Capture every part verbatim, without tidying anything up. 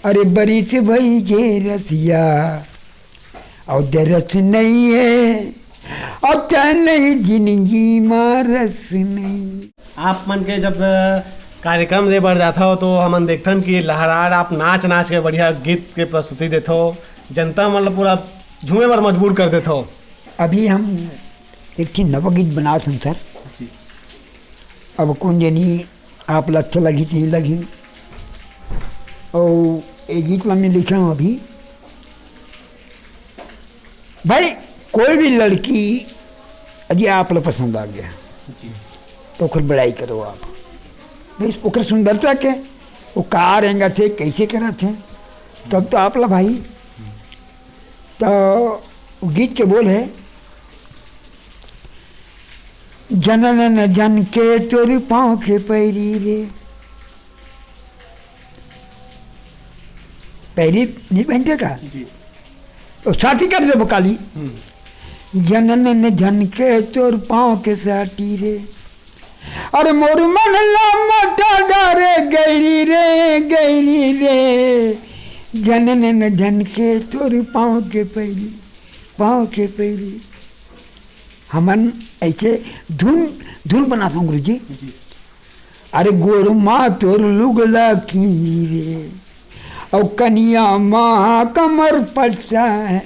अरे बरिस भई गे रसिया, अउ दरस नइये, अउ तैं नहीं जिनगी मा रस नहीं। आप मन के जब कार्यक्रम दे बर जाथव, तो हमन देखथन कि लहरार आप नाच-नाच के बढ़िया गीत के प्रस्तुति देथव, जनता मन ल पूरा झूमे बर मजबूर कर देथव। अभी हम एक ठिन नवा गीत बनात हन, सर। जी। अब कोन जनी आप ल अच्छा लगही कि नहीं लगही, अउ ए गीत ल मैं लिखे हूँ अभी। भाई, कोई भी लड़की यदि आप ल पसंद आ गया, जी। तो ओकर बड़ाई करो आप। भाई, ओकर सुंदरता के, वो का रेंगत हे, कैसे करत हे, तब तो आप ल भाई। तो गीत के बोल है, "जनन न जन के तोर पाँव के पैरी रे।" पैरी नहीं पहनते का? जी। तो साटी कर देबो काली। हम्म। "जनन न जन के तोर पाँव के साटी रे। अरे मोर मन ला मत डारे गैरी रे, गैरी रे। जनन न जन के तोर पाँव के पैरी, पाँव के पैरी।" हमन ऐसे धुन, धुन बनाथन गुरुजी। जी। "अरे गोड़ मा तोर लुगला किंदी रे, अउ कनिया मा कमर पट्टा है।"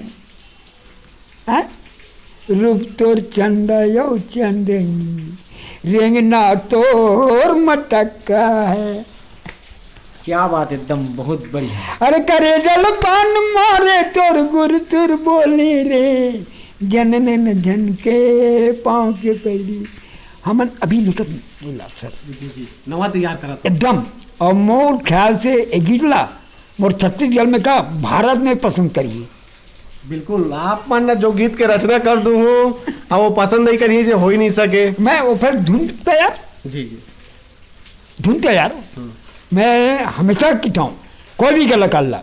हैं? "रूप तोर चंदा अउ चंदनी, रेंगना तोर मटक्का है।" क्या बात, एकदम बहुत बढ़िया। "अरे करे जलपान मारे तोर गुरतुर बोली रे, जनन न जन के पाँव के पैरी।" हमन अभी लिखत बोला सर। जी, जी, नवा तैयार करत हो। एकदम। अउ मोर ख्याल से ए गीत ला मोर छत्तीसगढ़ में का, भारत में पसंद करिए। बिल्कुल, आप मन जो गीत के रचना कर दू हूँ, अब वो पसंद नहीं करिए, जे हो ही नहीं सके। मैं वो फिर धुन तैयार, जी, जी। धुन तैयार। हम्म। मैं हमेशा कहता हूँ, कोई भी कलाकार ला,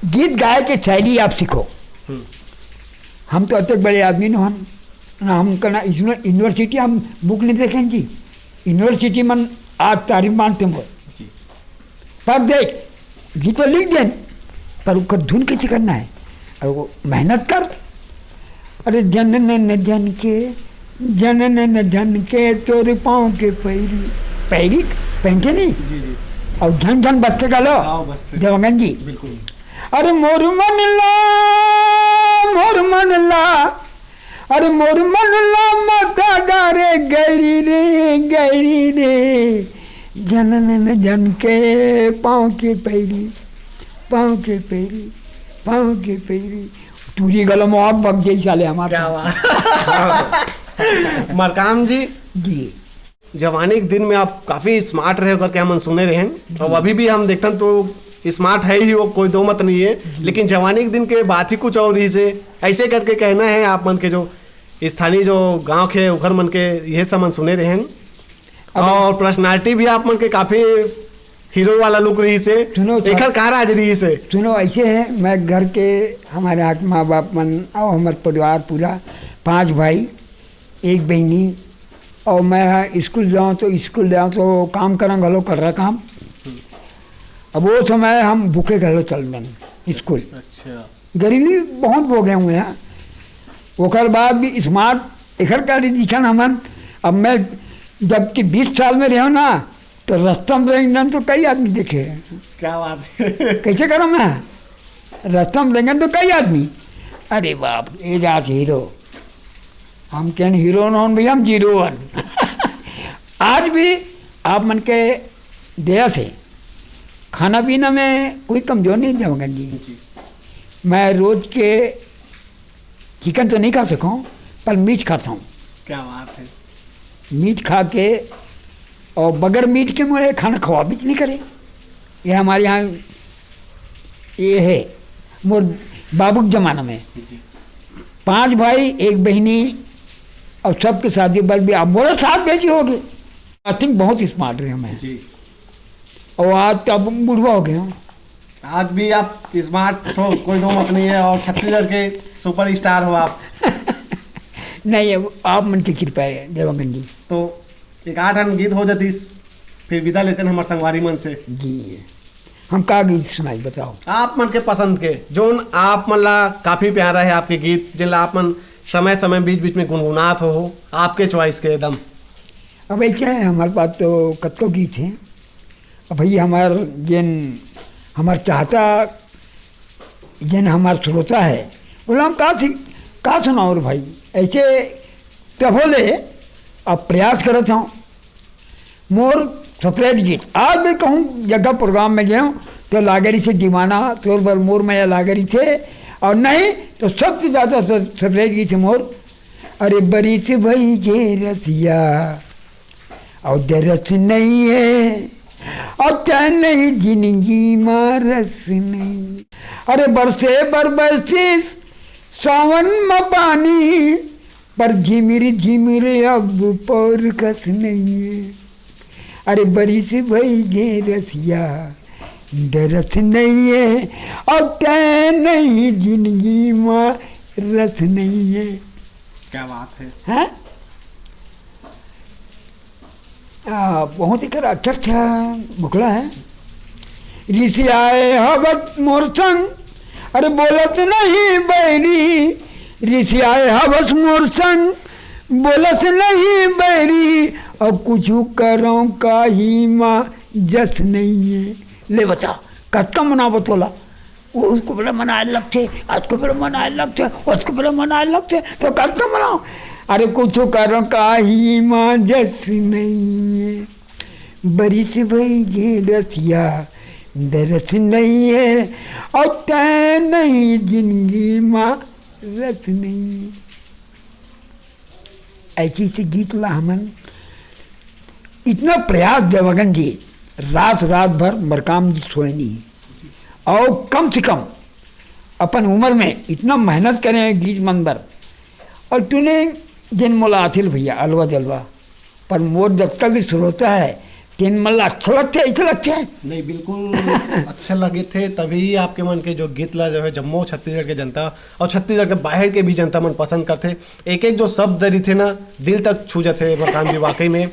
गीत गाए के शैली आप सीखो। हम्म। हम तो अतेक बड़े आदमी नो हन, ना हम कना इसमें यूनिवर्सिटी हम बुक नहीं देखें जी। यूनिवर्सिटी मन आज तारीफ मानते हैं वो। जी। पर देख, गीत तो लिख देन, पर ओकर धुन कैसे करना है? और वो मेहनत कर। अरे जनन न जन के, जनन न जन के तोर पाँव के पैरी, पैरी पहनते नहीं? जी, जी। और झन झन बजते का लो, हाँ, बजते। देवांगन जी। बिल्कुल। अरे मोर मन ला, मोर मन ला, अरे मोर मन ला मत डारे गैरी रे, गैरी रे। जनन न जन के पाँव के पैरी, पाँव के पैरी, पाँव के पैरी। टूरी गलो में आग बग जाई साले हमार। क्या बात। मरकाम जी। जी। जवानी के दिन में आप काफी स्मार्ट रहे करके हमन सुने रहे हैं। जी। और अभी भी हम देखथन तो स्मार्ट है ही वो, कोई दो मत नहीं है। जी। लेकिन जवानी के दिन के बात ही कुछ और ही से, ऐसे करके कहना है आप मन के जो स्थानीय जो गांव के उखर मन के, ये सब मन सुने रहे हैं। अब और पर्सनालिटी भी आप मन के काफी हीरो वाला लुक रही से। सुनो सर। एकर का राज रही से? सुनो, ऐसे है, मैं घर के, हमारे यहाँ के माँ बाप मन और हमारे परिवार पूरा पांच भाई, एक बहनी, और मैं स्कूल जाऊँ तो, स्कूल जाऊँ तो काम करन घलो कर रहा काम। अब वो समय हम भूखे घलो चल देन स्कूल। अच्छा। गरीबी बहुत भोगे हुए हैं। ओकर बाद भी स्मार्ट एकर का दिखन हमन। अब मैं जबकि बीस साल में रहो ना, तो रास्ता में रेंगन तो कई आदमी देखे। क्या बात है। कैसे करो मैं? रास्ता में रेंगन तो कई आदमी, "अरे बाप, ये जात हीरो।" हम कहन, "हीरो नोन भैया, हम जीरो वन।" आज भी आप मन के दया से खाना पीना में कोई कमजोर नहीं देवंगन जी। जी। मैं रोज के चिकन तो नहीं खा सकूँ, पर मीट खाता हूँ। क्या बात है। मीट खा के, और बगैर मीट के मुझे खाना खवा भी नहीं करे। ये हमारे यहाँ ये है, मोर बाबू के जमाना में जी। पांच भाई, एक बहनी, और सबके शादी बल भी, अब मोरे सात बेटी होगी। आई थिंक बहुत स्मार्ट रहे मैं। जी। और आज तो अब बुढ़वा हो गया हूँ। आज भी आप स्मार्ट हो, कोई दो मत नहीं है, और छत्तीसगढ़ के सुपरस्टार हो आप। नहीं, अब आप मन की कृपा है देवांगन जी। तो एक आठ आन गीत हो जातीस, फिर विदा लेते हैं हमारे संगवारी मन से। जी। हम का गीत सुनाई, बताओ? आप मन के पसंद के, जोन आप मन ला काफी प्यारा है आपके गीत, जिन ला आप मन समय समय बीच बीच में गुनगुनात हो, आपके चॉइस के एकदम। अब ऐसे है, हमारे पास तो कतको गीत हैं। अब भैया, हमार जेन, हमार चाहता, जेन हमार श्रोता है, बोला, हम का थी, का सुनाओ रे भाई? ऐसे तब बोले, अब प्रयास करत हूँ। मोर सेपरेट गीत। आज भी कहूँ, जगह प्रोग्राम में गए हूँ, तो लागरी से दीवाना, तोर बर मोर मया लागरी थे, और नहीं तो सबसे ज्यादा से-, सेपरेट गीत है मोर। अरे बरिस भई गे रसिया, और दरस नहीं है, और तै नहीं जिंदगी मा रस नहीं। अरे बरसे बर बरसिस सावन म पानी, पर झिमिर झिमिर अब पौर कस नहीं है। अरे बरिस भई गे रसिया, दरस नहीं है, अब तै नहीं जिंदगी मा रस नहीं है। क्या बात है। हैं? आ, बहुत ही कर अच्छा, अच्छा मुखला है। रिसियाए हवस मोर संग, अरे बोलस नहीं बैरी, रिसियाए हवस मोर संग, बोलस नहीं बैरी, अब कुछ करो काही मा जस नहीं है। ले बता, कतका मनावत होला? उसको बोला मनाए लगथे, उसको बोला मनाए लगथे, उसको बोला मनाए लगथे, तो कतका मनाओ? अरे कुछ करो काही मा जस नहीं है, बरिस भई गे रसिया, दरस नहीं है, और तै नहीं जिंदगी मा रस नहीं है। ऐसे ऐसे गीत ला हमन इतना प्रयास देवगन जी, रात रात भर मरकाम जी सोए नहीं, और कम से कम अपन उम्र में इतना मेहनत करे हैं गीत मन बर। और तूने जिन मोला आथिल भैया अलवा जलवा, पर मोर जब तक भी श्रोता है, तेन मन ला अच्छा लगथे, ऐसे लगथे। नहीं, बिल्कुल। अच्छा लगे थे, तभी आपके मन के जो गीत ला जो है जम्मो छत्तीसगढ़ के जनता और छत्तीसगढ़ के बाहर के भी जनता मन पसंद करथे। एक एक जो शब्द रहिथे ना, दिल तक छू जाथे मरकाम जी, वाकई में।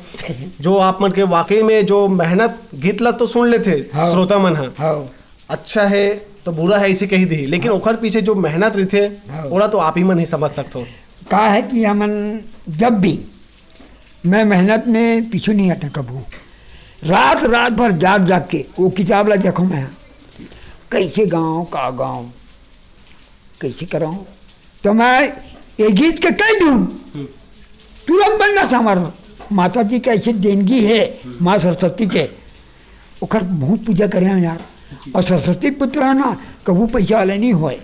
जो आप मन के वाकई में जो मेहनत, गीत ला तो सुन लेथे हाँ। श्रोता मन ह, हाँ। अच्छा है तो बुरा है इसे कही दी, लेकिन हाँ। ओखर पीछे जो मेहनत रहिथे, हाँ। ओला तो आप ही मन ही समझ सकथो। का है कि हमन जब भी, मैं मेहनत में पीछू नहीं हटा कभू, रात रात भर जाग जाग के वो किताब ला देखो मैं, कैसे गाँव का गाँव, कैसे कराऊँ, तो मैं ये गीत के कह दूँ, तुरंत बन जाता हमारा। माता जी का ऐसे देनगी है, माँ सरस्वती के, ओकर बहुत पूजा करे हम यार। और सरस्वती पुत्र है ना, कभू पैसा वाले नहीं होए।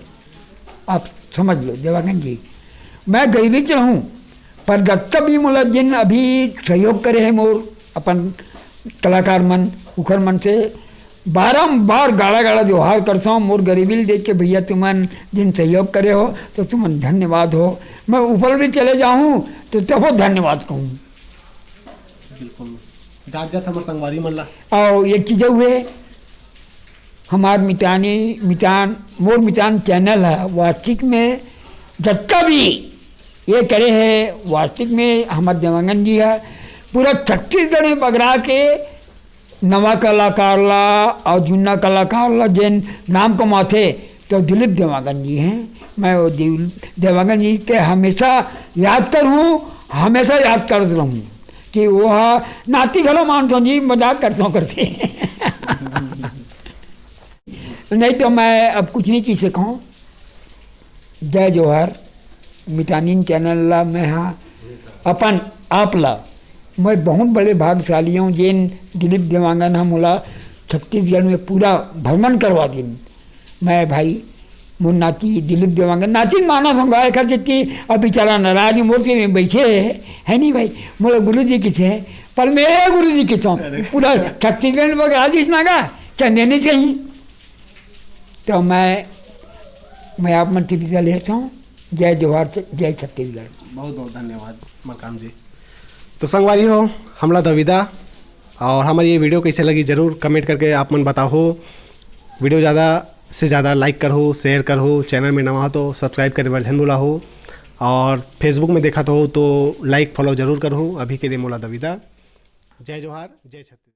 आप समझ लो देवांगन जी, मैं गरीबी च रहूँ, पर जतका भी मोला जिन अभी सहयोग करे है मोर अपन कलाकार मन, उखर मन से बारंबार गाड़ा गाड़ा जोहार करथौं। मोर गरीबी ल देख के भैया तुमन जिन सहयोग करे हो, तो तुमन धन्यवाद हो। मैं ऊपर भी चले जाऊँ तो तबो धन्यवाद कहूँ। बिल्कुल। जात जात हमर संगवारी मन ला। और एक चीज हुए, हमार मितानी, मितान, मोर मितान चैनल है, वास्तविक में जतका भी ये करे है, वास्तविक में हमार देवांगन जी है, पूरा छत्तीसगढ़ में बगरा के नवा कलाकार ला और जुन्ना कलाकार ला जेन नाम कमाथे, तो दिलीप देवांगन जी हैं। मैं वो दिल-, देवांगन जी के हमेशा याद करूँ, हमेशा याद करत रहूँ कि वो ह नाती घलो मानथौं जी, मजाक करथौं करथे। नहीं तो मैं अब कुछ नहीं कह सकूँ। जय जोहार। मितानिन चैनल ला मैं हा अपन आप ला, मैं बहुत बड़े भाग्यशाली हूँ, जेन दिलीप देवांगन हा मोला छत्तीसगढ़ में पूरा भ्रमण करवा दिन। मैं भाई मोर नाती दिलीप देवांगन, नाती माना संगा एकर जितनी अब बेचारा नाराज मोर से में बैठे है, है नहीं भाई, मोला गुरु जी किथे, पर मैं गुरु जी किथे, पूरा छत्तीसगढ़ में बगरा दिस ना गा, चंदे नहीं चाहिए। तो मैं, मैं आप मन से विदा लेता हूँ। जय जोहार, जय छत्तीसगढ़। बहुत बहुत धन्यवाद मलकाम जी। तो संगवारी हो, हमला दविदा, और हमारी ये वीडियो कैसे लगी जरूर कमेंट करके आप मन बताओ। वीडियो ज़्यादा से ज़्यादा लाइक करो, शेयर करो, चैनल में नवा हो तो सब्सक्राइब करे बर झन भूला हो, और फेसबुक में देखा तो हो तो लाइक फॉलो जरूर करो। अभी के लिए मोला दविदा। जय जोहार, जय छत्तीसगढ़।